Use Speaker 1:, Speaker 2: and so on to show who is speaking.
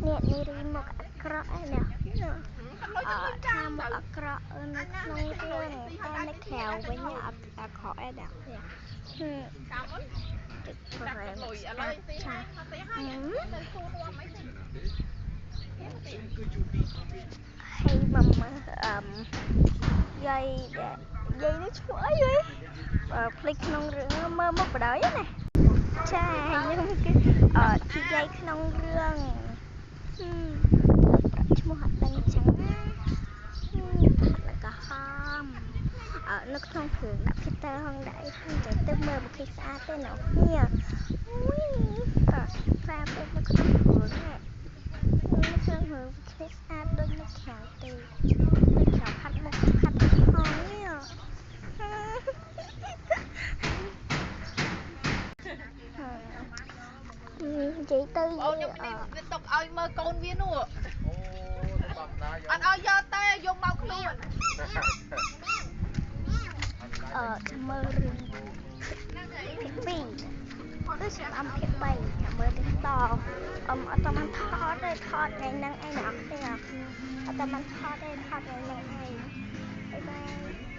Speaker 1: អ្នកនារីមកអាក្រក់ឯណា អឺថាមកអាក្រក់នៅក្នុងរឿង តែនៅក្រៅវិញអត់អាក្រក់ឯណា។ ទឹកប្រែមស្អាត ឆាហើយមកមើល អឺយាយយាយនេះឈ្មោះអីហ៎? ភ្លេច ក្នុងរឿងមើលមកបដ ாய் ណា។ ចា ខ្ញុំគឺអឺជាយាយក្នុងរឿង ប្រាក់ឈ្មោះអត់ដឹងចឹងណា ផាត់ក្រហមនៅក្នុងគ្រឿង ដាក់ filter ហង ដាក់អីហ្នឹងទៅ មើលមកឃើញស្អាតទេណាគ្នា។ អូយ តើផ្សាពេកនៅក្នុងគ្រឿង នៅក្នុងគ្រឿងឃើញស្អាតដូចនៅក្រៅទេ នៅក្រៅផាត់មុខផាត់ហងនេះ និយាយទៅ
Speaker 2: អូ ខ្ញុំនេះវាຕົកឲ្យមើលកូនវានោះ អូ អត់ឲ្យយកទេ យកមកខ្លួន។
Speaker 1: អឺមើលរឿងភាគ2 គឺសម្រាប់ភាគ3 ចាំមើលរឿងត អមអត់តបានថតទេ ថតថ្ងៃហ្នឹងឯងអ្នកគ្នា អត់តបានថតទេ ថតថ្ងៃហ្នឹងឯង។ បាយបាយ។